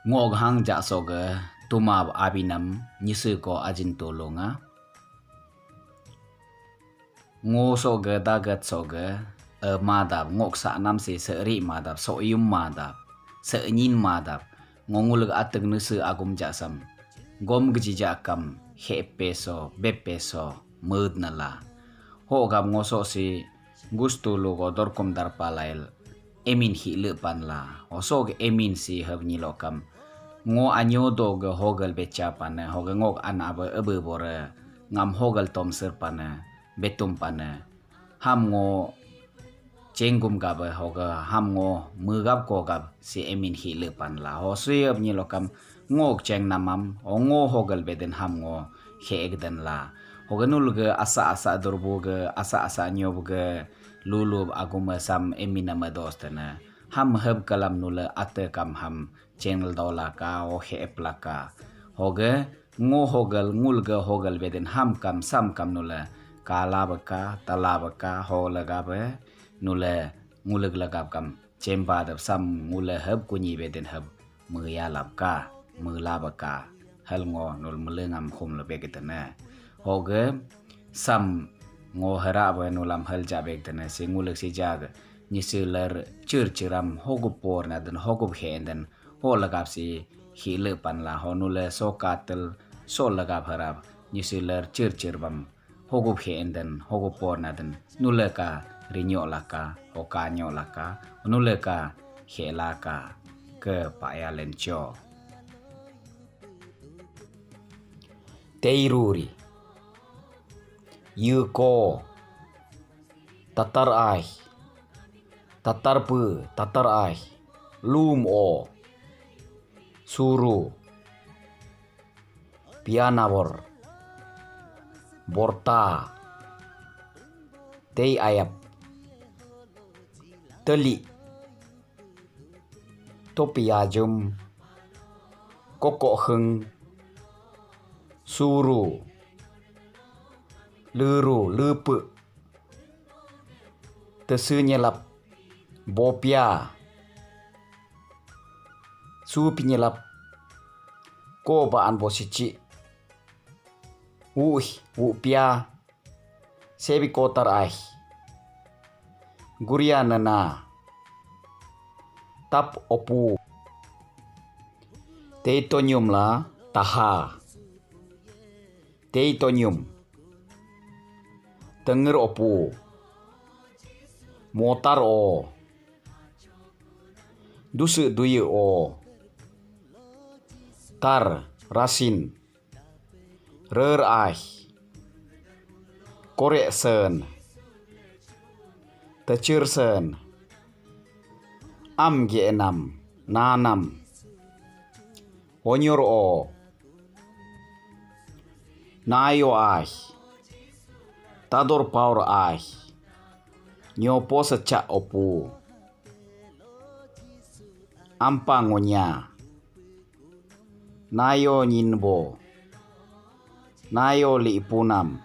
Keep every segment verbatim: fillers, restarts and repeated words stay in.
Ngok hang jak soge tumab abinam nyise ko ajin tulunga. Ngo soge daget soge e madap ngok sa nam si seri madap soyum madap senyin madap ngo nguleg ateg nese agum jasam gom geji jakam hepe so bepe so med nala. Ho gap ngo so si gustu lugo dorkum darpa lail emin hi le pan la. Oso ge emin si heb nyilo kam. Ngo anyo do ge hogel becha pane, hoge ngok an abe ebe bore ngam hogel tom ser pane, betum pane. Ham ngo chenggum gabe hoge ham ngo megap ko gap si emin hi le pan la. Ho sui heb nyilo kam ngok cheng namam, o ngo hogel beden ham ngo he egden la. Hoge nul ge asa asa durbu ge asa asa nyob ge lulub agum sam emin nama dos tene. Ham heb kalam nule ate kam ham channel dola ka o he epla ka. Hoge ngo hogel ngul ge hogel beden ham kam sam kam nule kala beka tala beka ho lega be nule nguleg legap kam chemba dep sam ngule heb kunyi beden heb meya lap ka mela beka hel ngo nul melengam hum lebe gedene. Hoge sam ngo hera be nulam hel ja beg dene si nguleg si ja ge nyisi ler chir chiram hogup por na den hogup he den ho legap si hi le pan la ho nule so katel so legap harap nyisi ler chir chir bam hogup he den hogup por na den nule ka rinyo laka ho ka nyo laka nule ka he laka ke paya lencho. Teiruri. Yuko. Tatar ai. Tatar pu, tatar ai. Lum o. Suru. Pianabor. Borta. Tei ayap. Teli. Topi ajum. Koko heng. Suru. Luru, lepe. Tese nyelap. Bopia. Supi nyelap. Ko baan bosici. Uih, upia. Sebi kotar ai. Guria nena. Tap opu. Teitonium la taha. Teitonium. Tenger opu. Motar o. Duse duye o. Tar rasin. Rer ai. Korek sen. Tecir sen. Am ge enam. Nanam. Onyor o. Nayo ai. Tador paur ai. Nyopo secak opu. Ampa ngonya. Nayo nyinbo. Nayo li ipunam.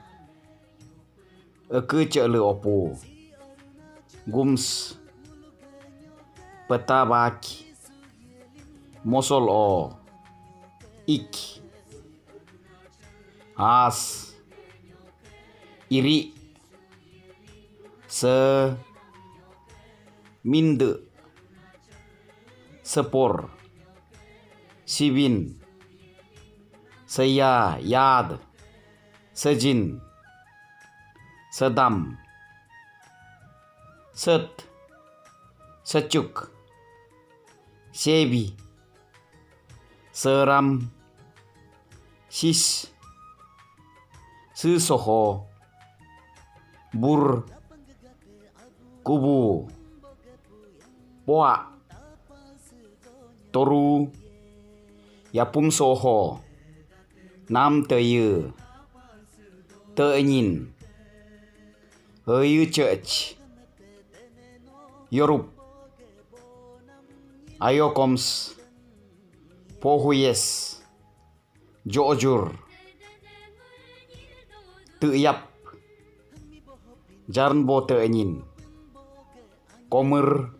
Eke cek le opu. Gums. Peta baki. Mosol o. Ik. As. Iri. Se. Minde. Sepor. Sibin. Seya, yad. Sejin. Sedam. Set. Secuk. Sebi. Seram. Sis. Sesoho. Bur. Kubu. Poa. Toru. Yapum soho. Nam teye. Tenyin. Eye church. Yorup. Ayokoms. Pohuyes. Jojur. Teyap. Jarnbo tenyin. Komer.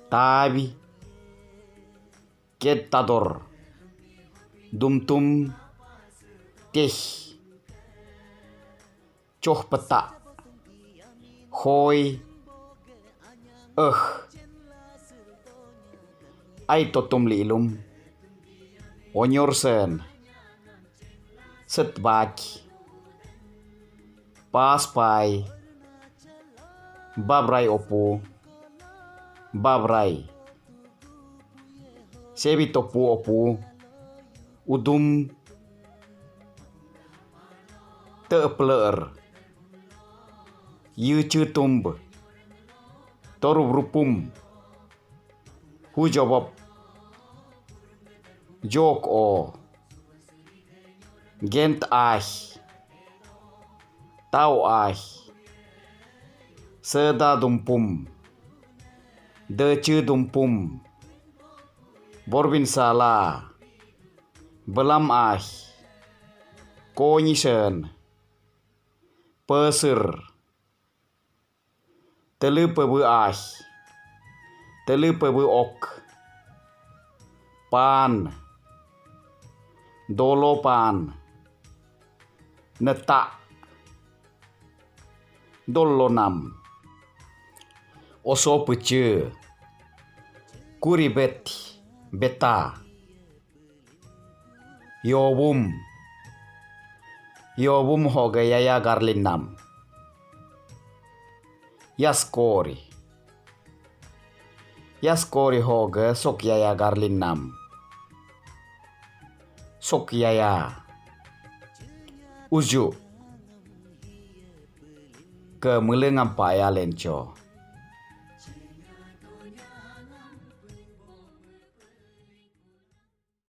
Tabi. Ket tador. Dumtum. Teh. Choh peta. Hoi. Eh. Ai totum lilum. Onyor sen. Set baki. Pas pai. Babrai opu. Babrai. Sebi topu opu. Udum. Te peler. Yucu tumb. Toru rupum. Hujawab. Jok o. Gent ah. Tau ah. Seda dumpum. Dece dumpum. Borbin sala. Belam ah. Konyisen. Pesir. Tele pebe ah. Tele pebe ok. Pan. Dolo pan. Neta. Dolo nam. Oso pece. Kuribet. Beta. Yowum. Yowum hoge yaya garlinam. Yaskori. Yaskori hoge sok yaya garlinam. Sok yaya. Uju. Ke melengam paya lenco.